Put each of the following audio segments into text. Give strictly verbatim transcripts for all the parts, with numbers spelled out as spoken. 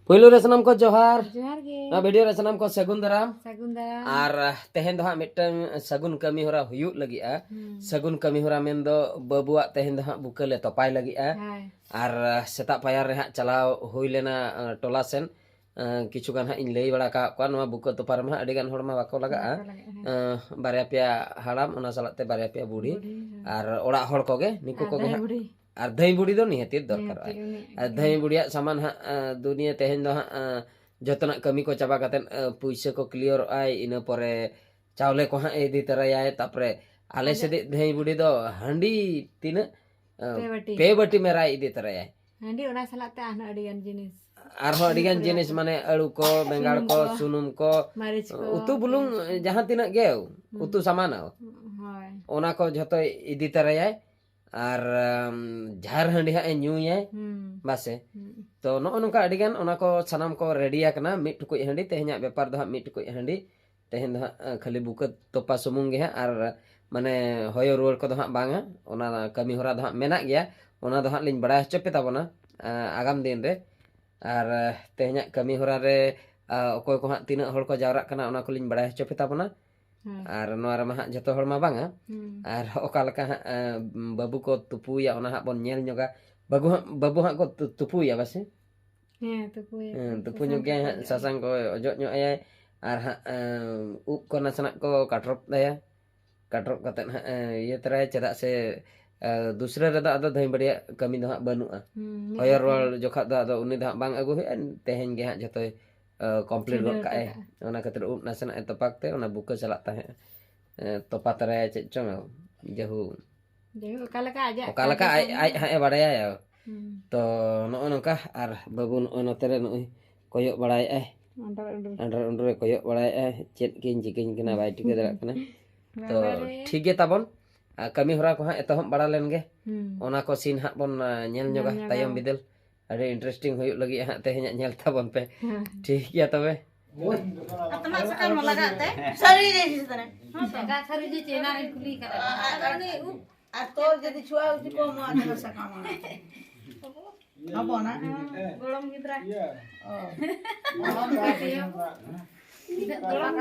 ᱯᱳᱭᱞᱳ ᱨᱮ ᱥᱟᱱᱟᱢ ᱠᱚ ᱡᱚᱦᱟᱨ᱾ ᱡᱚᱦᱟᱨ ᱜᱮ᱾ ᱱᱚᱣᱟ ᱵᱷᱤᱰᱤᱭᱳ ᱨᱮ ᱥᱟᱱᱟᱢ ᱠᱚ ᱥᱟᱹᱜᱩᱱ ᱫᱟᱨᱟᱢ᱾ ᱥᱟᱹᱜᱩᱱ ᱫᱟᱨᱟᱢ᱾ ᱟᱨ ᱛᱮᱦᱮᱧ ᱫᱚ ᱦᱟᱸᱜ ᱢᱤᱫᱴᱟᱝ ᱥᱟᱹᱜᱩᱱ ᱠᱟᱹᱢᱤ ᱦᱚᱨᱟ ᱦᱩᱭᱩᱜ ᱞᱟᱹᱜᱤᱫᱼᱟ᱾ ᱦᱩᱸ᱾ ᱥᱟᱹᱜᱩᱱ ᱠᱟᱹᱢᱤ ᱦᱚᱨᱟ ᱢᱮᱱᱫᱚ ᱵᱟᱹᱵᱩᱣᱟᱜ ᱛᱮᱦᱮᱧ ᱫᱚ ᱦᱟᱸᱜ ᱵᱩᱠᱟᱹ ᱞᱮ ᱛᱚᱯᱟᱭ ᱞᱟᱹᱜᱤᱫᱼᱟ᱾ ᱦᱳᱭ᱾ ᱟᱨ ᱥᱮᱛᱟᱜ ᱯᱟᱭᱟᱨ ᱨᱮ ᱦᱟᱸᱜ ᱪᱟᱞᱟᱣ ᱦᱩᱭ ᱞᱮᱱᱟ, ᱟᱸ, ᱴᱚᱞᱟ ᱥᱮᱱ᱾ ᱟᱸ, ᱠᱤᱪᱷᱩ ᱜᱟᱱ ᱦᱟᱸᱜ ᱤᱧ ᱞᱟᱹᱭ ᱵᱟᱲᱟ ᱟᱠᱟᱫ ᱠᱚᱣᱟ, ᱱᱚᱣᱟ ᱵᱩᱠᱟᱹ ᱛᱚᱯᱟ ᱨᱮᱢᱟ ᱦᱟᱸᱜ ᱟᱹᱰᱤ ᱜᱟᱱ ᱦᱚᱲ ᱢᱟ ᱵᱟᱠᱚ ᱞᱟᱜᱟᱜᱼᱟ᱾ ᱵᱟᱠᱚ ᱞᱟᱜᱟᱜᱼᱟ, ᱦᱮᱸ᱾ ᱟᱸ, ᱵᱟᱨᱭᱟ ᱯᱮᱭᱟ ᱦᱟᱲᱟᱢ, ᱚᱱᱟ ᱥᱟᱞᱟᱜ ᱛᱮ ᱵᱟᱨᱭᱟ ᱯᱮᱭᱟ ᱵᱩᱲᱦᱤ᱾ ᱵᱩᱲᱦᱤ, ᱦᱮᱸ᱾ ᱟᱨ ᱚᱲᱟᱜ ᱦᱚᱲ ᱠᱚᱜᱮ, ᱱᱩᱠᱩ ᱟᱨ ᱠᱚᱜᱮ ᱫᱷᱟᱹᱭ ᱦᱟᱸᱜ᱾ ᱵᱩᱲᱦᱤ᱾ ᱟᱨ ᱫᱷᱟᱹᱭ ᱵᱩᱲᱦᱤ ᱫᱚ ᱱᱤᱦᱟᱹᱛᱤ ᱫᱚᱨᱠᱟᱨᱚᱜᱼᱟ᱾ ᱱᱤᱦᱟᱹᱛᱤ ᱩᱱᱤ ᱟᱨ ᱫᱷᱟᱹᱭ ᱵᱩᱲᱦᱤᱭᱟᱜ ᱥᱟᱢᱟᱱ ᱦᱟᱸᱜ, ᱟᱸ, ᱫᱩᱱᱤᱭᱟᱹ ᱛᱮᱦᱮᱧ ᱫᱚ ᱦᱟᱸᱜ, ᱟᱸ, ᱡᱚᱛᱚᱱᱟᱜ ᱠᱟᱹᱢᱤ ᱠᱚ ᱪᱟᱵᱟ ᱠᱟᱛᱮᱫ, ᱟᱸ, ᱯᱩᱭᱥᱟᱹ ᱠᱚ ᱠᱞᱤᱭᱟᱨᱚᱜ ᱟᱭ, ᱤᱱᱟᱹ ᱯᱚᱨᱮ ᱪᱟᱣᱞᱮ ᱠᱚ ᱦᱟᱸᱜ ᱮ ᱤᱫᱤ ᱛᱚᱨᱟᱭᱟᱭ᱾ ᱛᱟᱯᱚᱨᱮ ᱟᱞᱮ ᱟᱡᱟᱜ ᱥᱮᱫ ᱫᱷᱟᱹᱭ ᱵᱩᱲᱦᱤ ᱫᱚ ᱦᱟᱺᱰᱤ ᱛᱤᱱᱟᱹᱜ, ᱟᱸ, ᱯᱮ ᱵᱟᱹᱴᱤ᱾ ᱯᱮ ᱵᱟᱹᱴᱤ ᱢᱮᱨᱟᱭ ᱤᱫᱤ ᱛᱚᱨᱟᱭᱟᱭ᱾ ᱦᱟᱺᱰᱤ, ᱚᱱᱟ ᱥᱟᱞᱟᱜ ᱛᱮ ᱟᱨᱦᱚᱸ ᱟᱹᱰᱤ ᱜᱟᱱ ᱡᱤᱱᱤᱥ᱾ ᱟᱨᱦᱚᱸ ᱟᱹᱰᱤ ᱜᱟᱱ ᱥᱩᱱᱩᱢ ᱡᱤᱱᱤᱥ, ᱠᱚ, ᱢᱟᱱᱮ ᱟᱹᱞᱩ ᱠᱚ, ᱵᱮᱸᱜᱟᱲ ᱥᱩᱱᱩᱢ ᱠᱚ, ᱠᱚ, ᱥᱩᱱᱩᱢ ᱠᱚ, ᱢᱟᱹᱨᱤᱪ ᱠᱚ, ᱩᱛᱩ ᱵᱩᱞᱩᱝ, ᱯᱮᱸᱭᱟᱡᱽ ᱠᱚ᱾ ᱡᱟᱦᱟᱸ ᱛᱤᱱᱟᱹᱜ ᱜᱮ ᱦᱩᱸ᱾ ᱩᱛᱩ ᱥᱟᱢᱟᱱ, ᱦᱳᱭ᱾ ᱚᱱᱟ ᱠᱚ ᱡᱷᱚᱛᱚᱭ ᱤᱫᱤ ᱛᱟᱨᱟᱭᱟᱭ᱾ ᱟᱨ, ᱟᱢ, ᱡᱷᱟᱨ ᱦᱟᱺᱰᱤ ᱦᱟᱸᱜ ᱮ ᱧᱩᱭᱟᱭ, ᱦᱩᱸ᱾ ᱵᱟᱥᱮ? ᱦᱩᱸ᱾ ᱛᱚ, ᱱᱚᱜᱼᱚ ᱱᱚᱝᱠᱟ ᱟᱹᱰᱤ ᱜᱟᱱ ᱚᱱᱟ ᱠᱚ ᱥᱟᱱᱟᱢ ᱠᱚ ᱨᱮᱰᱤ ᱟᱠᱟᱱᱟ᱾ ᱢᱤᱫ ᱴᱩᱠᱩᱡ ᱦᱟᱺᱰᱤ, ᱛᱮᱦᱮᱧᱟᱜ ᱵᱮᱯᱟᱨ ᱫᱚ ᱦᱟᱸᱜ ᱢᱤᱫ ᱴᱩᱠᱩᱡ ᱦᱟᱺᱰᱤ᱾ ᱛᱮᱦᱮᱧ ᱫᱚ ᱦᱟᱸᱜ, ᱟᱸ, ᱠᱷᱟᱹᱞᱤ ᱵᱩᱠᱟᱹ ᱛᱚᱯᱟ ᱥᱩᱢᱩᱝ ᱜᱮ ᱦᱟᱸᱜ, ᱟᱨ ᱢᱟᱱᱮ ᱦᱚᱭᱚ ᱨᱩᱣᱟᱹᱲ ᱠᱚᱫᱚ ᱦᱟᱸᱜ ᱵᱟᱝᱟ᱾ ᱚᱱᱟ ᱠᱟᱹᱢᱤ ᱦᱚᱨᱟ ᱫᱚ ᱦᱟᱸᱜ ᱢᱮᱱᱟᱜ ᱜᱮᱭᱟ, ᱚᱱᱟ ᱫᱚ ᱦᱟᱸᱜ ᱞᱤᱧ ᱵᱟᱲᱟᱭ ᱦᱚᱪᱚ ᱯᱮ ᱛᱟᱵᱚᱱᱟ, ᱟᱸ, ᱟᱜᱟᱢ ᱫᱤᱱ ᱨᱮ᱾ ᱟᱨ, ᱟᱸ, ᱛᱮᱦᱮᱧᱟᱜ ᱠᱟᱹᱢᱤ ᱦᱚᱨᱟ ᱨᱮ, ᱟᱸ, ᱚᱠᱚᱭ ᱠᱚ ᱦᱟᱸᱜ ᱛᱤᱱᱟᱹᱜ ᱦᱚᱲ ᱠᱚ ᱡᱟᱣᱨᱟᱜ ᱠᱟᱱᱟ, ᱚᱱᱟ ᱠᱚᱞᱤᱧ ᱵᱟᱲᱟᱭ ᱦᱚᱪᱚ ᱯᱮ ᱛᱟᱵᱚᱱᱟ᱾ ᱦᱮᱸ᱾ ᱟᱨ ᱱᱚᱣᱟ ᱨᱮᱢᱟ ᱦᱟᱸᱜ ᱡᱷᱚᱛᱚ ᱦᱚᱲ ᱢᱟ ᱵᱟᱝᱟ᱾ ᱦᱩᱸ᱾ ᱟᱨ ᱚᱠᱟ ᱞᱮᱠᱟ ᱦᱟᱸᱜ, ᱟᱸ, ᱵᱟᱹᱵᱩ ᱠᱚ ᱛᱩᱯᱩᱭᱟ, ᱚᱱᱟ ᱦᱟᱸᱜ ᱵᱚᱱ ᱧᱮᱞ ᱧᱚᱜᱟ᱾ ᱵᱟᱹᱵᱩ ᱦᱟᱸᱜ, ᱵᱟᱹᱵᱩ ᱦᱟᱸᱜ ᱠᱚ ᱛᱩ-, ᱛᱩᱯᱩᱭᱟ ᱵᱟᱥᱮ? ᱦᱮᱸ, ᱛᱩᱯᱩᱭᱟ᱾ ᱦᱮᱸ, ᱛᱩᱯᱩ ᱥᱟᱥᱟᱝ ᱧᱚᱜ ᱠᱚ ᱜᱮᱭᱟᱭ ᱦᱟᱸᱜ, ᱚᱡᱚᱜ ᱥᱟᱥᱟᱝ ᱠᱚ ᱚᱡᱚᱜ ᱧᱚᱜ ᱟᱭᱟᱭ᱾ ᱟᱨ ᱦᱟᱸᱜ, ᱮᱸ, ᱩᱵ ᱠᱚ ᱱᱟᱥᱮᱱᱟᱜ ᱠᱚ ᱠᱟᱴᱨᱚᱯ ᱛᱟᱭᱟ᱾ ᱠᱟᱴᱨᱚᱯ ᱠᱟᱛᱮᱫ ᱦᱟᱸᱜ, ᱮᱸ, ᱤᱭᱟᱹ ᱛᱚᱨᱟᱭᱟ, ᱪᱮᱫᱟᱜ ᱥᱮ, ᱮᱸ, ᱫᱩᱥᱨᱟᱹ ᱨᱮᱫᱚ ᱟᱫᱚ ᱫᱷᱟᱹᱭ ᱵᱟᱹᱲᱤᱭᱟᱜ ᱠᱟᱹᱢᱤ ᱫᱚ ᱦᱟᱸᱜ ᱵᱟᱹᱱᱩᱜᱼᱟ᱾ ᱦᱩᱸ, ᱢᱤᱫ ᱦᱚᱭᱚ ᱨᱮ ᱨᱩᱣᱟᱹᱲ ᱛᱮᱜᱮ᱾ ᱡᱚᱠᱷᱟᱜ ᱫᱚ ᱟᱫᱚ ᱩᱱᱤ ᱫᱚ ᱦᱟᱸᱜ ᱵᱟᱝ ᱟᱹᱜᱩ ᱦᱩᱭᱩᱜᱼᱟ, ᱛᱮᱦᱮᱧ ᱜᱮ ᱦᱟᱸᱜ ᱡᱷᱚᱛᱚᱭ, ᱮᱸ, complete ᱜᱚᱫ ᱪᱷᱩᱰᱟᱹᱨ ᱠᱟᱜᱼᱟᱭ᱾ ᱦᱚᱴᱚ ᱠᱟᱜᱼᱟ᱾ ᱚᱱᱟ ᱠᱷᱟᱹᱛᱤᱨ ᱩᱵ ᱱᱟᱥᱮᱱᱟᱜ ᱮ ᱛᱚᱯᱟ ᱠᱟᱛᱮ ᱚᱱᱟ ᱵᱩᱠᱟᱹ ᱪᱟᱞᱟᱜ ᱛᱟᱦᱮᱸᱫ᱾ ᱮᱸ, ᱛᱚᱯᱟ ᱛᱚᱨᱟᱭᱟ ᱪᱮᱫ ᱪᱚᱝ, ᱡᱟᱹᱦᱩ᱾ ᱡᱟᱭᱦᱳᱠ, ᱚᱠᱟ ᱞᱮᱠᱟ ᱟᱡᱟᱜ ᱚᱠᱟ ᱞᱮᱠᱟ ᱠᱟᱡᱮ ᱟᱡ, ᱠᱟᱹᱢᱤ᱾ ᱟᱡ ᱦᱟᱸᱜ ᱮ ᱵᱟᱲᱟᱭᱟ᱾ ᱦᱩᱸ᱾ ᱛᱚ, ᱱᱚᱜᱼᱚ ᱱᱚᱝᱠᱟ, ᱟᱨ ᱵᱟᱹᱵᱩ ᱱᱚᱜᱼᱚᱭ ᱱᱚᱛᱮ ᱨᱮ ᱱᱚᱜᱼᱚᱭ ᱠᱚᱭᱚᱜ ᱵᱟᱲᱟᱭᱮᱫᱼᱟᱭ᱾ ᱟᱸᱰᱟᱨ ᱩᱸᱰᱩᱨ᱾ ᱟᱸᱰᱟᱨ ᱩᱸᱰᱩᱨ ᱮ ᱠᱚᱭᱚᱜ ᱵᱟᱲᱟᱭᱮᱫᱼᱟᱭ, ᱪᱮᱫ ᱠᱤᱱ ᱪᱤᱠᱟᱹᱧ ᱠᱟᱱᱟ ᱵᱟᱭ ᱴᱷᱤᱠᱟᱹ ᱫᱟᱲᱮᱭᱟᱜ ᱠᱟᱱᱟ᱾ ᱛᱚ, ᱵᱟᱵᱟ ᱨᱮ᱾ ᱴᱷᱤᱠ ᱜᱮ ᱛᱟᱵᱚᱱ, ᱟᱨ ᱠᱟᱹᱢᱤ ᱦᱚᱨᱟ ᱠᱚ ᱦᱟᱸᱜ ᱮᱛᱚᱦᱚᱵ ᱵᱟᱲᱟ ᱞᱮᱱ ᱜᱮ᱾ ᱦᱩᱸ᱾ ᱚᱱᱟ ᱠᱚ scene ᱦᱟᱸᱜ ᱵᱚᱱ, ᱟ, ᱧᱮᱞ ᱧᱚᱜᱟ ᱧᱮᱞ ᱧᱚᱜᱟ ᱛᱟᱭᱚᱢ ᱵᱚᱱ᱾ ᱵᱤᱫᱟᱹᱞ᱾ ᱟᱹᱰᱤ interesting ᱦᱩᱭᱩᱜ ᱞᱟᱹᱜᱤᱫ ᱦᱟᱸᱜ ᱛᱮᱦᱮᱧᱟᱜ, ᱧᱮᱞ ᱛᱟᱵᱚᱱ ᱯᱮ᱾ ᱦᱮᱸ᱾ ᱴᱷᱤᱠ ᱜᱮᱭᱟ ᱛᱚᱵᱮ᱾ ᱟᱛᱢᱟ ᱥᱟᱠᱟᱢ ᱞᱟᱜᱟᱜ ᱛᱮ? ᱥᱟᱹᱨᱤ ᱜᱮ ᱥᱤᱥᱴᱟᱨ᱾ ᱥᱟᱹᱨᱤ ᱜᱮ ᱪᱮᱱᱟ ᱨᱮᱧ ᱠᱩᱞᱤ ᱠᱟᱫᱟ᱾ ᱟᱨ, ᱟᱨ, ᱟᱨ ᱛᱚᱞ ᱡᱩᱫᱤ ᱪᱷᱩᱣᱟ ᱩᱪᱤ ᱠᱚ ᱢᱟ ᱟᱛᱢᱟ ᱥᱟᱠᱟᱢ ᱞᱟᱜᱟᱜ ᱛᱮ᱾ ᱦᱚᱯᱚᱱᱟ? ᱜᱚᱲᱚᱢ ᱜᱤᱫᱽᱨᱟᱹ᱾ ᱚ᱾ ᱜᱚᱲᱚᱢ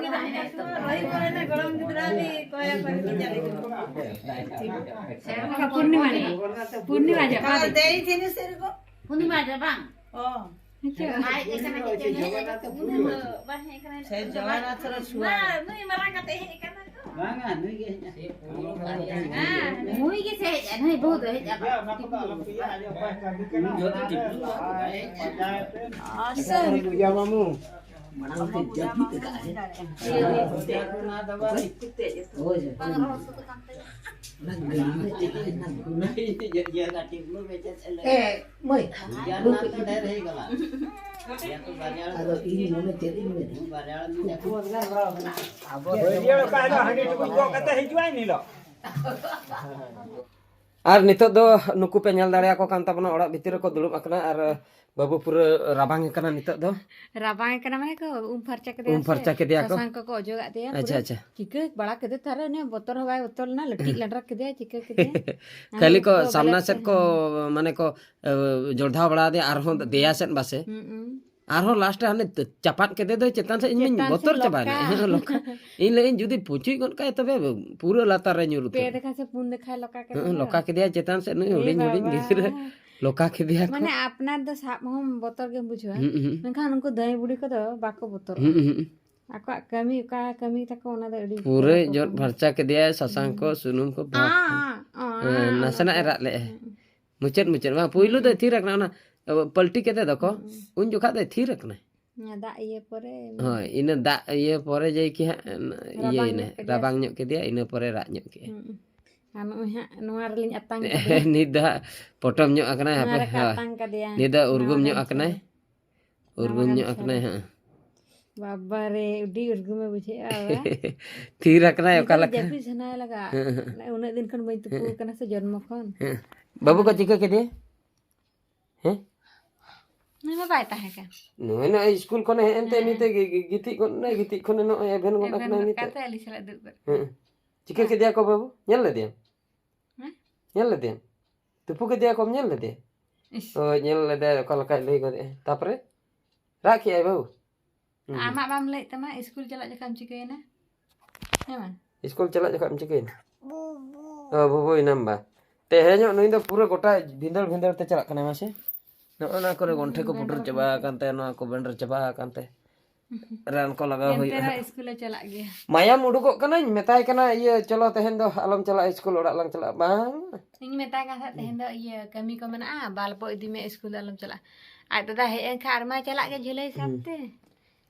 ᱜᱤᱫᱽᱨᱟᱹ ᱦᱮᱱᱟᱭ ᱛᱚ, ᱨᱚᱦᱤ ᱠᱚᱨᱮᱱᱟᱜ ᱜᱚᱲᱚᱢ ᱜᱤᱫᱽᱨᱟᱹ ᱩᱱᱤ ᱠᱚᱭᱟ ᱠᱚᱭ ᱵᱤᱪᱟᱹᱨ ᱠᱟᱱᱟ᱾ ᱯᱩᱨᱱᱤᱢᱟ ᱨᱮ, ᱯᱩᱨᱱᱤᱢᱟ ᱨᱮ, ᱵᱟᱝ? ᱫᱮᱭ ᱡᱤᱱᱤᱥ ᱮᱨᱚᱠᱚᱢ᱾ ᱯᱩᱨᱱᱤᱢᱟ ᱨᱮ ᱵᱟᱝ? ᱚ᱾ ᱦᱮᱸᱪᱚ᱾ ᱟᱡ ᱮ ᱠᱟᱱᱟ ᱪᱮᱫ ᱪᱚᱝ, ᱦᱮᱡ ᱠᱟᱛᱮ ᱩᱱᱤ ᱫᱚ ᱵᱟᱭ ᱦᱮᱡ ᱠᱟᱱᱟ᱾ ᱥᱮ ᱡᱟᱶᱟᱭ ᱨᱟᱛᱷ ᱨᱮ ᱥᱩᱣᱟ᱾ ᱢᱟ, ᱱᱩᱭ ᱢᱟᱨᱟᱝ ᱠᱟᱛᱮ ᱦᱮᱡ ᱠᱟᱱᱟ ᱛᱚ᱾ ᱵᱟᱝᱟ, ᱱᱩᱭ ᱜᱮ ᱦᱮᱡ ᱮᱱᱟ᱾ ᱦᱮᱸ, ᱱᱩᱭ ᱜᱮ ᱥᱮ ᱦᱮᱡ ᱮᱱᱟ, ᱱᱩᱭ ᱵᱟᱹᱦᱩ ᱫᱚ ᱦᱮᱡ ᱮᱱᱟ᱾ ᱚᱱᱟ ᱠᱚᱫᱚ ᱟᱞᱚ ᱯᱮ ᱤᱭᱟᱹ, ᱟᱡ ᱚᱠᱚᱭ ᱠᱟᱹᱢᱤ ᱠᱟᱱᱟ? ᱩᱱᱤ ᱡᱚᱛᱚ ᱴᱤᱯᱞᱩ ᱵᱟᱵᱩ ᱵᱟᱭ ᱦᱮᱡ ᱮᱱᱟ᱾ ᱟᱨ ᱥᱮ ᱵᱩᱡᱟ ᱢᱟᱢᱩ᱾ ᱢᱟᱲᱟᱝ ᱛᱮ ᱡᱟᱹᱯᱤᱫ ᱟᱠᱟᱫ ᱟᱭ᱾ ᱦᱳᱭ, ᱦᱳᱭ᱾ ᱚᱱᱟ ᱜᱟᱹᱰᱤ ᱨᱮ ᱪᱮᱫ ᱞᱮᱠᱟ ᱜᱩᱱᱟᱹ? ᱤᱭᱟᱹ, ᱤᱭᱟᱹ, ᱴᱤᱯᱞᱩ ᱢᱮ ᱪᱮᱫ ᱮ ᱞᱟᱹᱭ? ᱮ, ᱢᱟᱹᱭ, ᱩᱭᱦᱟᱹᱨ ᱢᱟ ᱛᱚ ᱰᱷᱮᱨ ᱦᱩᱭ ᱠᱟᱱᱟ᱾ ᱟᱫᱚ ᱤᱧ ᱢᱚᱱᱮ ᱪᱮᱫ ᱤᱧ ᱢᱮᱱᱟ? ᱵᱟᱨᱭᱟ ᱦᱚᱲ ᱢᱤᱫ ᱵᱟᱹᱨᱭᱟᱹᱲ ᱚᱠᱟ ᱦᱤᱞᱳᱜ ᱦᱟᱺᱰᱤ ᱴᱩᱠᱩᱡ ᱜᱚᱜ ᱠᱟᱛᱮ ᱦᱤᱡᱩᱜᱼᱟᱭ, ᱮᱱ ᱦᱤᱞᱳᱜ᱾ ᱟᱨ ᱱᱤᱛᱚᱜ ᱫᱚ ᱱᱩᱠᱩ ᱯᱮ ᱧᱮᱞ ᱫᱟᱲᱮᱭᱟᱠᱚ ᱠᱟᱱ ᱛᱟᱵᱚᱱᱟ, ᱚᱲᱟᱜ ᱵᱷᱤᱛᱤᱨ ᱨᱮᱠᱚ ᱫᱩᱲᱩᱵ ᱟᱠᱟᱱᱟ ᱟᱨ ᱵᱟᱹᱵᱩ ᱯᱩᱨᱟᱹ ᱨᱟᱵᱟᱝ ᱟᱠᱟᱱᱟ ᱱᱤᱛᱚᱜ ᱫᱚ᱾ ᱨᱟᱵᱟᱝ ᱟᱠᱟᱱᱟ ᱢᱟᱱᱮ ᱠᱚ ᱩᱢ ᱯᱷᱟᱨᱪᱟ ᱠᱮᱫᱮᱭᱟ ᱩᱢ ᱥᱮ, ᱯᱷᱟᱨᱪᱟ ᱠᱮᱫᱮᱭᱟ ᱠᱚ᱾ ᱥᱟᱥᱟᱝ ᱠᱚᱠᱚ ᱚᱡᱚᱜᱟᱜ ᱛᱟᱭᱟ ᱟᱪᱪᱷᱟ, ᱯᱩᱨᱟᱹ᱾ ᱟᱪᱪᱷᱟ᱾ ᱪᱤᱠᱟᱹ ᱵᱟᱲᱟ ᱠᱮᱫᱮ ᱛᱟᱦᱞᱮ ᱩᱱᱤ ᱵᱚᱛᱚᱨ ᱦᱚᱸ ᱵᱟᱭ ᱵᱚᱛᱚᱨ ᱞᱮᱱᱟ, ᱞᱟᱹᱴᱤᱡ ᱞᱟᱸᱰᱨᱟ ᱠᱮᱫᱮᱭᱟ, ᱪᱤᱠᱟᱹ ᱠᱮᱫᱮᱭᱟ? ᱠᱷᱟᱹᱞᱤ ᱠᱚ ᱟᱨ ᱥᱟᱢᱱᱟ ᱵᱚᱛᱚᱨ ᱥᱮᱫ ᱠᱚ, ᱦᱮᱸ᱾ ᱢᱟᱱᱮ ᱠᱚ, ᱮ, ᱡᱚᱲᱫᱷᱟᱣ ᱵᱟᱲᱟ ᱟᱫᱮᱭᱟ, ᱟᱨᱦᱚᱸ ᱦᱩᱸ᱾ ᱫᱮᱭᱟ ᱥᱮᱫ ᱵᱟᱥᱮ᱾ ᱦᱩᱸ, ᱦᱩᱸ᱾ ᱟᱨᱦᱚᱸ ᱞᱟᱥᱴ ᱨᱮ ᱦᱟᱱᱮ ᱪᱟᱯᱟᱫ ᱠᱮᱫᱮ ᱫᱚᱭ ᱪᱮᱛᱟᱱ ᱥᱮᱫ, ᱤᱧ ᱢᱟᱧ ᱪᱮᱛᱟᱱ ᱥᱮᱫ ᱵᱚᱛᱚᱨ ᱪᱟᱵᱟᱭᱮᱱᱟ᱾ ᱞᱚᱠᱟ᱾ ᱦᱮᱸ, ᱞᱚᱠᱟ᱾ ᱤᱧ ᱞᱟᱹᱭᱮᱫ ᱟᱹᱧ ᱡᱩᱫᱤ ᱯᱩᱪᱩᱡ ᱜᱚᱫ ᱠᱟᱭ ᱛᱚᱵᱮ ᱯᱩᱨᱟᱹ ᱞᱟᱛᱟᱨ ᱨᱮ ᱧᱩᱨ ᱯᱮ ᱩᱛᱟᱹᱨ᱾ ᱫᱮᱠᱷᱟ ᱥᱮ ᱯᱩᱱ ᱫᱮᱠᱷᱟᱭ ᱞᱚᱠᱟ ᱠᱮᱫᱮ ᱦᱮᱸ, ᱫᱚ᱾ ᱞᱚᱠᱟ ᱠᱮᱫᱮᱭᱟ ᱪᱮᱛᱟᱱ ᱥᱮᱫ, ᱱᱩᱭ ᱮ ᱦᱩᱰᱤᱧ ᱦᱩᱰᱤᱧ ᱵᱟᱵᱟ᱾ ᱜᱤᱫᱽᱨᱟᱹ ᱞᱚᱠᱟ ᱠᱮᱫᱮᱭᱟ ᱠᱚ᱾ ᱢᱟᱱᱮ ᱟᱯᱱᱟᱨ ᱫᱚ ᱥᱟᱵ ᱦᱚᱸᱢ ᱵᱚᱛᱚᱨ ᱜᱮᱢ ᱵᱩᱡᱷᱟᱹᱣᱟ᱾ ᱦᱩᱸ, ᱦᱩᱸ᱾ ᱢᱮᱱᱠᱷᱟᱱ ᱩᱱᱠᱩ ᱫᱟᱹᱭ ᱵᱩᱲᱤ ᱠᱚᱫᱚ ᱵᱟᱠᱚ ᱵᱚᱛᱚᱨᱚᱜᱼᱟ᱾ ᱦᱩᱸ, ᱦᱩᱸ᱾ ᱟᱠᱚᱣᱟᱜ ᱠᱟᱹᱢᱤ, ᱚᱠᱟ ᱠᱟᱹᱢᱤ ᱛᱟᱠᱚ ᱚᱱᱟ ᱫᱚ ᱟᱹᱰᱤ ᱯᱩᱨᱟᱹ ᱵᱚᱛᱚᱨ ᱟᱠᱚ ᱡᱚᱫ ᱠᱟᱱᱟ᱾ ᱯᱷᱟᱨᱪᱟ ᱠᱮᱫᱮᱭᱟᱭ, ᱥᱟᱥᱟᱝ ᱠᱚ, ᱦᱩᱸ᱾ ᱥᱩᱱᱩᱢ ᱠᱚ, ᱵᱟᱯ ᱨᱮ᱾ ᱟᱸ, ᱟᱸ, ᱦᱮᱸ, ᱚᱱᱟ ᱱᱟᱥᱮᱱᱟᱜ ᱮ ᱫᱚ᱾ ᱨᱟᱜ ᱞᱮᱜᱼᱟᱭ᱾ ᱦᱩᱸ᱾ ᱢᱩᱪᱟᱹᱫ, ᱢᱩᱪᱟᱹᱫ, ᱵᱟᱝ, ᱯᱩᱭᱞᱩ ᱫᱚᱭ ᱦᱩᱸ᱾ ᱛᱷᱤᱨ ᱟᱠᱟᱱᱟ, ᱚᱱᱟ, ᱮ, ᱯᱟᱞᱴᱤ ᱠᱟᱛᱮ ᱫᱚᱠᱚ, ᱦᱩᱸ᱾ ᱩᱱ ᱡᱚᱠᱷᱟᱜ ᱫᱚᱭ ᱛᱷᱤᱨ ᱟᱠᱟᱱᱟᱭ᱾ ᱚᱱᱟ ᱫᱟᱜ ᱤᱭᱟᱹ ᱯᱚᱨᱮ᱾ ᱦᱳᱭ, ᱤᱱᱟᱹ ᱫᱟᱜ ᱤᱭᱟᱹ ᱯᱚᱨᱮ ᱡᱮᱭ ᱠᱤ ᱦᱟᱸᱜ, ᱨᱟᱵᱟᱝ ᱤᱭᱟᱹᱭᱮᱱᱟᱭ, ᱧᱚᱜ ᱠᱮᱫᱮᱭᱟ ᱨᱟᱵᱟᱝ ᱥᱮ? ᱧᱚᱜ ᱠᱮᱫᱮᱭᱟ, ᱤᱱᱟᱹ ᱯᱚᱨᱮ ᱨᱟᱜ ᱧᱚᱜ ᱠᱮᱫᱟᱭ᱾ ᱦᱩᱸ᱾ ᱟᱨ ᱱᱚᱜᱼᱚᱭ ᱦᱟᱸᱜ ᱱᱚᱣᱟ ᱨᱮᱞᱤᱧ ᱟᱛᱟᱝ ᱠᱮᱫᱮᱭᱟ᱾ ᱱᱤᱛ ᱫᱚ ᱦᱟᱸᱜ ᱯᱚᱴᱚᱢ ᱧᱚᱜ ᱟᱠᱟᱱᱟᱭ, ᱱᱚᱣᱟ ᱦᱟᱯᱮ, ᱨᱮ ᱦᱳᱭ᱾ ᱟᱛᱟᱝ ᱠᱟᱫᱮᱭᱟ᱾ ᱱᱤᱛ ᱫᱚ ᱱᱟᱣᱟ ᱩᱨᱜᱩᱢ ᱧᱚᱜ ᱜᱟᱢᱪᱷᱟ ᱟᱠᱟᱱᱟᱭ᱾ ᱨᱮ᱾ ᱩᱨᱜᱩᱢ ᱱᱟᱣᱟ ᱧᱚᱜ ᱜᱟᱢᱪᱷᱟ ᱟᱠᱟᱱᱟᱭ ᱨᱮ᱾ ᱦᱟᱸᱜ᱾ ᱵᱟᱵᱟ ᱨᱮ, ᱟᱹᱰᱤ ᱩᱨᱜᱩᱢᱮ ᱵᱩᱡᱷᱟᱹᱣᱮᱫᱼᱟ ᱵᱟᱵᱟ᱾ ᱛᱷᱤᱨ ᱟᱠᱟᱱᱟᱭ ᱚᱠᱟ ᱱᱤᱛᱚᱜ ᱞᱮᱠᱟ? ᱡᱟᱹᱯᱤᱫ ᱥᱟᱱᱟᱭᱮ ᱞᱟᱜᱟᱜ᱾ ᱦᱮᱸ, ᱦᱮᱸ᱾ ᱩᱱᱟᱹᱜ ᱫᱤᱱ ᱠᱷᱚᱱ ᱵᱟᱹᱧ ᱛᱩᱯᱩ ᱦᱮᱸ᱾ ᱟᱠᱟᱱᱟ ᱥᱮ, ᱡᱚᱱᱢᱚ ᱠᱷᱚᱱ᱾ ᱦᱮᱸ᱾ ᱵᱟᱹᱵᱩ ᱠᱚ ᱪᱤᱠᱟᱹ ᱠᱮᱫᱮᱭᱟ? ᱦᱮᱸ? ᱱᱩᱭ ᱢᱟ ᱵᱟᱭ ᱛᱟᱦᱮᱸ ᱠᱟᱱ᱾ ᱱᱩᱭ ᱱᱚᱜᱼᱚᱭ ᱤᱥᱠᱩᱞ ᱠᱷᱚᱱᱮ ᱦᱮᱡ ᱮᱱᱛᱮ ᱦᱮᱸ᱾ ᱱᱤᱛᱮ ᱜᱤ-, ᱜᱤ-, ᱜᱤᱛᱤᱡ ᱜᱚᱫ ᱱᱟᱭ, ᱜᱤᱛᱤᱡ ᱠᱷᱚᱱᱮ ᱱᱚᱜᱼᱚᱭ ᱮᱵᱷᱮᱱ ᱜᱚᱫ ᱮᱵᱷᱮᱱ ᱟᱠᱟᱱᱟᱭ ᱜᱚᱫ ᱱᱤᱛᱮ᱾ ᱠᱟᱛᱮ ᱟᱹᱞᱤᱧ ᱥᱟᱞᱟᱜ ᱫᱩᱲᱩᱵ ᱜᱚᱫ ᱦᱮᱸ᱾ ᱠᱟᱱᱟ᱾ ᱪᱤᱠᱟᱹ ᱦᱮᱸ᱾ ᱠᱮᱫᱮᱭᱟ ᱠᱚ ᱵᱟᱹᱵᱩ? ᱧᱮᱞ ᱞᱮᱫᱮᱭᱟᱢ? ᱦᱮᱸ? ᱧᱮᱞ ᱞᱮᱫᱮᱭᱟᱢ? ᱛᱩᱯᱩ ᱠᱮᱫᱮᱭᱟ ᱠᱚᱢ, ᱧᱮᱞ ᱞᱮᱫᱮᱭᱟ? ᱤᱥ᱾ ᱦᱳᱭ, ᱧᱮᱞ ᱞᱮᱫᱟᱭ ᱚᱠᱟ ᱞᱮᱠᱟᱭ ᱞᱟᱹᱭ ᱜᱚᱫᱮᱜᱼᱟ᱾ ᱛᱟᱯᱚᱨᱮ ᱨᱟᱜ ᱠᱮᱜᱼᱟᱭ ᱵᱟᱹᱵᱩ? ᱦᱩᱸ᱾ ᱟᱢᱟᱜ ᱵᱟᱢ ᱞᱟᱹᱭᱮᱫ ᱛᱟᱢᱟ, ᱤᱥᱠᱩᱞ ᱪᱟᱞᱟᱜ ᱡᱚᱠᱷᱚᱱ ᱮᱢ ᱪᱤᱠᱟᱹᱭᱮᱱᱟ? ᱦᱮᱸ ᱵᱟᱝ? ᱤᱥᱠᱩᱞ ᱪᱟᱞᱟᱜ ᱡᱚᱠᱷᱚᱱ ᱮᱢ ᱪᱤᱠᱟᱹᱭᱮᱱᱟ? ᱚ, ᱵᱩᱵᱩ ᱮᱱᱟᱢ ᱵᱟ᱾ ᱛᱮᱦᱮᱧᱚᱜ ᱱᱩᱭ ᱫᱚ ᱯᱩᱨᱟᱹ ᱜᱚᱴᱟ ᱵᱷᱤᱸᱫᱟᱹᱲ ᱵᱷᱤᱸᱫᱟᱹᱲ ᱛᱮ ᱪᱟᱞᱟᱜ ᱠᱟᱱᱟᱭ ᱢᱟᱥᱮ᱾ ᱱᱚᱜᱼᱚ ᱱᱚᱣᱟ ᱠᱚᱨᱮ ᱜᱚᱱᱴᱷᱮ ᱠᱚ ᱯᱩᱴᱩᱨ ᱪᱟᱵᱟ ᱟᱠᱟᱱ ᱛᱟᱭᱟ, ᱱᱚᱣᱟ ᱠᱚ ᱵᱮᱸᱰᱨ ᱪᱟᱵᱟ ᱟᱠᱟᱱ ᱛᱟᱭᱟ᱾ ᱨᱟᱱ ᱠᱚ ᱞᱟᱜᱟᱣ ᱮᱱᱛᱮ ᱦᱩᱭᱩᱜᱼᱟ᱾ ᱨᱮᱦᱚᱸ ᱤᱥᱠᱩᱞᱮ ᱪᱟᱞᱟᱜ ᱜᱮᱭᱟ᱾ ᱢᱟᱭᱟᱢ ᱩᱰᱩᱠᱚᱜ ᱠᱟᱱᱟᱧ, ᱢᱮᱛᱟᱭ ᱠᱟᱱᱟ, "ᱤᱭᱟᱹ, ᱪᱚᱞᱚ ᱛᱮᱦᱮᱧ ᱫᱚ ᱟᱞᱚᱢ ᱪᱟᱞᱟᱜᱼᱟ ᱤᱥᱠᱩᱞ, ᱚᱲᱟᱜ ᱞᱟᱝ ᱪᱟᱞᱟᱜᱼᱟ᱾" ᱵᱟᱝ᱾ ᱤᱧ ᱢᱮᱛᱟᱭ ᱠᱟᱱ ᱛᱟᱦᱮᱸᱫ, "ᱛᱮᱦᱮᱧ ᱫᱚ ᱤᱭᱟᱹ ᱠᱟᱹᱢᱤ ᱠᱚ ᱢᱮᱱᱟᱜᱼᱟ, ᱵᱟᱞᱯᱚ ᱤᱫᱤ ᱢᱮ ᱤᱥᱠᱩᱞ ᱫᱚ ᱟᱞᱚᱢ ᱪᱟᱞᱟᱜᱼᱟ᱾" ᱟᱡ ᱫᱟᱫᱟ ᱦᱮᱡ ᱮᱱ ᱠᱷᱟᱱ ᱟᱨ ᱢᱟᱭ ᱪᱟᱞᱟᱜ ᱜᱮ ᱡᱷᱟᱹᱞᱟᱹᱭ ᱥᱟᱵ ᱛᱮ᱾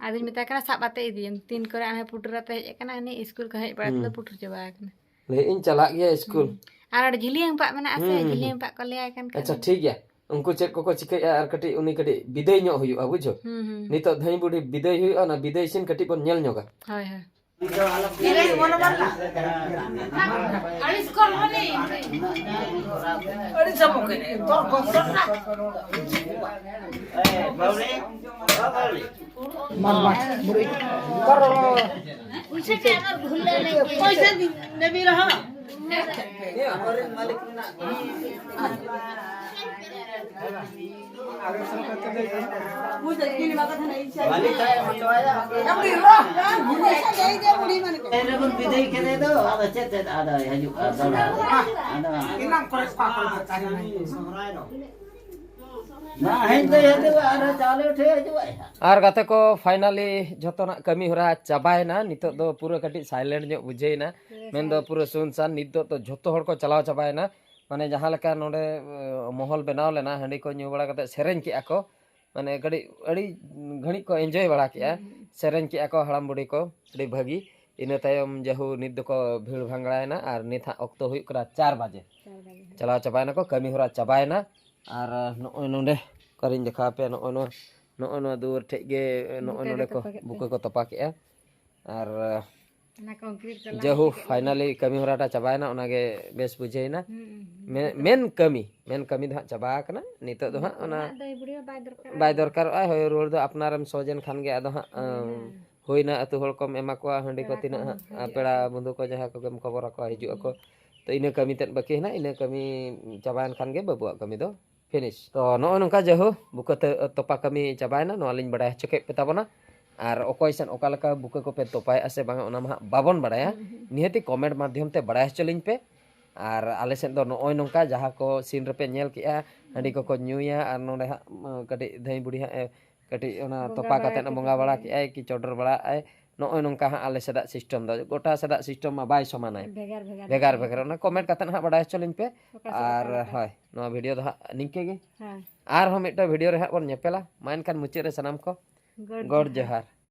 ᱟᱫᱚᱧ ᱢᱮᱛᱟᱭ ᱠᱟᱱᱟ, "ᱥᱟᱵ ᱠᱟᱛᱮ ᱤᱫᱤᱭᱮᱢ, ᱛᱤᱱ ᱠᱚᱨᱮ ᱟᱨᱦᱚᱸ ᱯᱩᱴᱩᱨ ᱟᱛᱮ ᱦᱮᱡ ᱟᱠᱟᱱᱟ, ᱩᱱᱤ ᱤᱥᱠᱩᱞ ᱠᱷᱚᱱ ᱦᱮᱡ ᱵᱟᱲᱟ ᱛᱮᱫᱚ ᱯᱩᱴᱩᱨ ᱪᱟᱵᱟ ᱟᱠᱟᱱᱟ᱾" ᱞᱟᱹᱭᱮᱫ ᱤᱧ ᱪᱟᱞᱟᱜ ᱜᱮᱭᱟ ᱤᱥᱠᱩᱞ᱾ ᱟᱨ ᱚᱸᱰᱮ ᱡᱷᱤᱞᱤᱭᱟᱹᱝ ᱯᱟᱜ ᱢᱮᱱᱟᱜᱼᱟ ᱥᱮ, ᱦᱩᱸ, ᱦᱩᱸ, ᱡᱷᱤᱞᱤᱭᱟᱹᱝ ᱦᱩᱸ᱾ ᱯᱟᱜ ᱠᱚ ᱞᱟᱹᱭᱟᱭ ᱠᱟᱱ ᱠᱷᱟᱱ᱾ ᱟᱪᱪᱷᱟ, ᱴᱷᱤᱠ ᱜᱮᱭᱟ, ᱩᱱᱠᱩ ᱪᱮᱫ ᱠᱚᱠᱚ ᱪᱤᱠᱟᱹᱭᱟ ᱟᱨ ᱠᱟᱹᱴᱤᱡ ᱩᱱᱤ ᱠᱟᱹᱴᱤᱡ ᱵᱤᱫᱟᱹᱭ ᱧᱚᱜ ᱦᱩᱭᱩᱜᱼᱟ, ᱵᱩᱡᱷᱟᱹᱣ᱾ ᱦᱩᱸ, ᱦᱩᱸ᱾ ᱱᱤᱛᱚᱜ ᱫᱷᱟᱹᱭ ᱵᱩᱰᱷᱤ ᱵᱤᱫᱟᱹᱭ ᱦᱩᱭᱩᱜᱼᱟ, ᱚᱱᱟ ᱵᱤᱫᱟᱹᱭ ᱥᱤᱱ ᱠᱟᱹᱴᱤᱡ ᱵᱚᱱ ᱧᱮᱞ ᱧᱚᱜᱟ᱾ ᱦᱳᱭ, ᱦᱳᱭ᱾ ᱵᱤᱫᱟᱹᱭ ᱠᱮᱫᱮ ᱫᱚ, ᱟᱫᱚ ᱪᱮᱫ ᱛᱮᱫ ᱟᱫᱚᱭ ᱦᱤᱡᱩᱜᱼᱟ, ᱫᱚᱲᱦᱟ? ᱟᱫᱚ ᱢᱟ ᱦᱮᱡ ᱫᱚᱭ ᱦᱤᱡᱩᱜᱼᱟ, ᱟᱨᱦᱚᱸ ᱪᱟᱣᱞᱮ ᱩᱴᱷᱟᱹᱣ ᱦᱤᱡᱩᱜᱼᱟᱭ ᱦᱟᱸᱜ᱾ ᱟᱨ ᱜᱟᱛᱮ ᱠᱚ, finally ᱡᱷᱚᱛᱚᱱᱟᱜ ᱠᱟᱹᱢᱤ ᱦᱚᱨᱟ ᱪᱟᱵᱟᱭᱮᱱᱟ᱾ ᱱᱤᱛᱚᱜ ᱫᱚ ᱯᱩᱨᱟᱹ ᱠᱟᱹᱴᱤᱡ silent ᱧᱚᱜ ᱵᱩᱡᱷᱟᱹᱣᱮᱱᱟ, ᱢᱮᱱᱫᱚ ᱯᱩᱨᱟᱹ ᱥᱩᱱᱥᱟᱱ᱾ ᱱᱤᱛᱚᱜ ᱫᱚ ᱡᱷᱚᱛᱚ ᱦᱚᱲ ᱠᱚ ᱪᱟᱞᱟᱣ ᱪᱟᱵᱟᱭᱮᱱᱟ᱾ ᱢᱟᱱᱮ ᱡᱟᱦᱟᱸ ᱞᱮᱠᱟ ᱱᱚᱰᱮ ᱮ, ᱢᱚᱦᱚᱞ ᱵᱮᱱᱟᱣ ᱞᱮᱱᱟ, ᱦᱟᱺᱰᱤ ᱠᱚ ᱧᱩ ᱵᱟᱲᱟ ᱠᱟᱛᱮ ᱥᱮᱨᱮᱧ ᱠᱮᱜᱼᱟ ᱠᱚ, ᱢᱟᱱᱮ ᱠᱟᱹᱴᱤᱡ ᱟᱹᱰᱤ ᱜᱷᱟᱹᱲᱤᱡ ᱠᱚ enjoy ᱵᱟᱲᱟ ᱠᱮᱜᱼᱟ, ᱥᱮᱨᱮᱧ ᱠᱮᱜᱼᱟ ᱠᱚ ᱦᱟᱲᱟᱢ ᱵᱩᱰᱷᱤ ᱠᱚ ᱟᱹᱰᱤ ᱵᱷᱟᱹᱜᱤ᱾ ᱤᱱᱟᱹ ᱛᱟᱭᱚᱢ ᱡᱟᱹᱦᱩ ᱱᱤᱛ ᱫᱚᱠᱚ ᱵᱷᱤᱲ ᱵᱷᱟᱝᱜᱲᱟᱭᱮᱱᱟ ᱟᱨ ᱱᱤᱛ ᱦᱟᱸᱜ ᱚᱠᱛᱚ ᱦᱩᱭᱩᱜ ᱠᱟᱱᱟ ᱪᱟᱨ ᱵᱟᱡᱮ᱾ ᱪᱟᱞᱟᱣ ᱪᱟᱵᱟᱭᱮᱱᱟ ᱠᱚ, ᱠᱟᱹᱢᱤ ᱦᱚᱨᱟ ᱪᱟᱵᱟᱭᱮᱱᱟ᱾ ᱟᱨ ᱱᱚᱜᱼᱚᱭ ᱱᱚᱰᱮ ᱚᱠᱟᱨᱤᱧ ᱫᱮᱠᱷᱟᱣ ᱟᱯᱮᱭᱟ, ᱱᱚᱜᱼᱚᱭ ᱱᱚᱣᱟ, ᱱᱚᱜᱼᱚᱭ ᱱᱚᱣᱟ ᱫᱩᱣᱟᱹᱨ ᱴᱷᱮᱡ ᱜᱮ ᱱᱚᱜᱼᱚᱭ ᱱᱚᱰᱮ ᱠᱚ ᱵᱩᱠᱟᱹ ᱠᱚ ᱛᱚᱯᱟ ᱠᱮᱜᱼᱟ᱾ ᱟᱨ ᱚᱱᱟ concrete ᱠᱚ ᱞᱟᱜ ᱡᱟᱹᱦᱩ ᱦᱚᱪᱚ ᱠᱮᱫ ᱜᱮ᱾ Finally ᱠᱟᱹᱢᱤ ᱦᱚᱨᱟᱴᱟ ᱪᱟᱵᱟᱭᱮᱱᱟ, ᱚᱱᱟᱜᱮ ᱵᱮᱥ ᱵᱩᱡᱷᱟᱹᱣᱮᱱᱟ᱾ ᱦᱩᱸ, ᱦᱩᱸ᱾ ᱢᱮ- ᱢᱮᱱ ᱠᱟᱹᱢᱤ, ᱢᱮᱱ ᱠᱟᱹᱢᱤ ᱫᱚ ᱦᱟᱸᱜ ᱪᱟᱵᱟ ᱟᱠᱟᱱᱟ᱾ ᱱᱤᱛᱚᱜ ᱫᱚ ᱦᱟᱸᱜ ᱚᱱᱟ ᱚᱲᱟᱜ ᱫᱚᱭ ᱵᱩᱲᱦᱤ ᱵᱟᱭ ᱫᱚᱨᱠᱟᱨᱟ᱾ ᱵᱟᱭ ᱫᱚᱨᱠᱟᱨᱚᱜᱼᱟ᱾ ᱦᱳᱭ, ᱨᱩᱣᱟᱹᱲ ᱫᱚ ᱟᱯᱱᱟᱨᱮᱢ ᱥᱚᱡᱽ ᱮᱱ ᱠᱷᱟᱱ ᱜᱮ ᱟᱫᱚ ᱦᱟᱸᱜ, ᱮᱸ, ᱦᱩᱸ᱾ ᱦᱩᱭᱱᱟ, ᱟᱹᱛᱩ ᱦᱚᱲ ᱠᱚᱢ ᱮᱢᱟ ᱠᱚᱣᱟ, ᱦᱟᱺᱰᱤ ᱠᱚ ᱯᱮᱲᱟ ᱛᱤᱱᱟᱹᱜ ᱠᱚᱦᱚᱸ ᱦᱟᱸᱜ, ᱠᱚ ᱦᱤᱡᱩᱜ ᱯᱮᱲᱟ ᱟᱠᱚ᱾ ᱵᱚᱱᱫᱷᱩ ᱠᱚ ᱡᱟᱦᱟᱸᱭ ᱠᱚᱜᱮᱢ ᱠᱷᱚᱵᱚᱨ ᱟᱠᱚᱣᱟ, ᱦᱤᱡᱩᱜ ᱟᱠᱚ᱾ ᱦᱩᱸ᱾ ᱛᱚ ᱤᱱᱟᱹ ᱠᱟᱹᱢᱤ ᱛᱮᱫ ᱵᱟᱹᱠᱤ ᱦᱮᱱᱟᱜ, ᱤᱱᱟᱹ ᱠᱟᱹᱢᱤ ᱪᱟᱵᱟᱭᱮᱱ ᱠᱷᱟᱱ ᱜᱮ ᱵᱟᱹᱵᱩᱣᱟᱜ ᱠᱟᱹᱢᱤ ᱫᱚ ᱯᱷᱤᱱᱤᱥ᱾ ᱛᱚ ᱱᱚᱜᱼᱚᱭ ᱱᱚᱝᱠᱟ ᱡᱟᱭᱦᱳᱠ ᱵᱩᱠᱟᱹ ᱛᱮ ᱛᱚᱯᱟ ᱠᱟᱹᱢᱤ ᱪᱟᱵᱟᱭᱮᱱᱟ, ᱱᱚᱣᱟ ᱞᱤᱧ ᱵᱟᱲᱟᱭ ᱦᱚᱪᱚ ᱠᱮᱫ ᱯᱮ ᱛᱟᱵᱚᱱᱟ᱾ ᱟᱨ ᱚᱠᱚᱭ ᱥᱮᱫ ᱚᱠᱟ ᱞᱮᱠᱟ ᱵᱩᱠᱟᱹ ᱠᱚᱯᱮ ᱛᱚᱯᱟᱭᱮᱫᱼᱟ ᱥᱮ ᱵᱟᱝᱟ, ᱚᱱᱟ ᱢᱟ ᱦᱟᱸᱜ ᱵᱟᱵᱚᱱ ᱵᱟᱲᱟᱭᱟ᱾ ᱱᱤᱦᱟᱹᱛᱤ ᱠᱚᱢᱮᱱᱴ ᱢᱟᱫᱽᱫᱷᱚᱢ ᱛᱮ ᱵᱟᱲᱟᱭ ᱦᱚᱪᱚ ᱞᱤᱧ ᱯᱮ᱾ ᱟᱨ ᱟᱞᱮ ᱥᱮᱫ ᱫᱚ ᱱᱚᱜᱼᱚᱭ ᱱᱚᱝᱠᱟ ᱡᱟᱦᱟᱸ ᱠᱚ ᱥᱤᱱ ᱨᱮᱯᱮ ᱧᱮᱞ ᱠᱮᱜᱼᱟ, ᱦᱟᱺᱰᱤ ᱠᱚᱠᱚ ᱧᱩᱭᱟ, ᱟᱨ ᱱᱚᱰᱮ ᱦᱟᱸᱜ ᱩᱸ, ᱠᱟᱹᱴᱤᱡ ᱫᱷᱟᱹᱭ ᱵᱩᱲᱦᱤ ᱦᱟᱸᱜ ᱮ ᱠᱟᱹᱴᱤᱡ ᱚᱱᱟ ᱵᱚᱸᱜᱟ ᱛᱚᱯᱟ ᱵᱟᱲᱟ ᱠᱟᱛᱮᱫ ᱠᱟᱛᱮ ᱵᱚᱸᱜᱟ ᱵᱟᱲᱟ ᱠᱮᱜᱼᱟᱭ ᱠᱤ ᱪᱚᱰᱚᱨ ᱵᱟᱲᱟᱜᱼᱟᱭ᱾ ᱱᱚᱜᱼᱚᱭ ᱱᱚᱝᱠᱟ ᱦᱟᱸᱜ ᱟᱞᱮ ᱥᱮᱫᱟᱜ ᱥᱤᱥᱴᱮᱢ ᱫᱚ, ᱜᱚᱴᱟ ᱥᱮᱫᱟᱜ ᱥᱤᱥᱴᱮᱢ ᱢᱟ ᱵᱟᱭ ᱥᱚᱢᱟᱱᱟᱭ᱾ ᱵᱷᱮᱜᱟᱨ ᱵᱷᱮᱜᱟᱨ ᱵᱷᱮᱜᱟᱨ ᱜᱮᱭᱟ᱾ ᱵᱷᱮᱜᱟᱨ᱾ ᱚᱱᱟ ᱠᱚᱢᱮᱱᱴ ᱠᱟᱛᱮᱫ ᱦᱟᱸᱜ ᱵᱟᱲᱟᱭ ᱦᱚᱪᱚ ᱞᱤᱧ ᱯᱮ᱾ ᱚᱠᱟ ᱥᱮᱫ ᱟᱨ ᱚᱠᱟ ᱞᱮᱠᱟ? ᱦᱳᱭ, ᱱᱚᱣᱟ ᱵᱷᱤᱰᱤᱭᱳ ᱫᱚ ᱦᱟᱸᱜ ᱱᱤᱝᱠᱟᱹ ᱜᱮ᱾ ᱦᱮᱸ᱾ ᱟᱨᱦᱚᱸ ᱢᱤᱫᱴᱟᱝ ᱵᱷᱤᱰᱤᱭᱳ ᱨᱮ ᱦᱟᱸᱜ ᱵᱚᱱ ᱧᱮᱯᱮᱞᱟ᱾ ᱢᱟ ᱮᱱᱠᱷᱟᱱ ᱢᱩᱪᱟᱹᱫ ᱨᱮ ᱥᱟᱱᱟᱢ ᱠᱚ ᱜᱚᱰ ᱜᱚᱰ ᱡᱚᱦᱟᱨ᱾ ᱡᱚᱦᱟᱨ᱾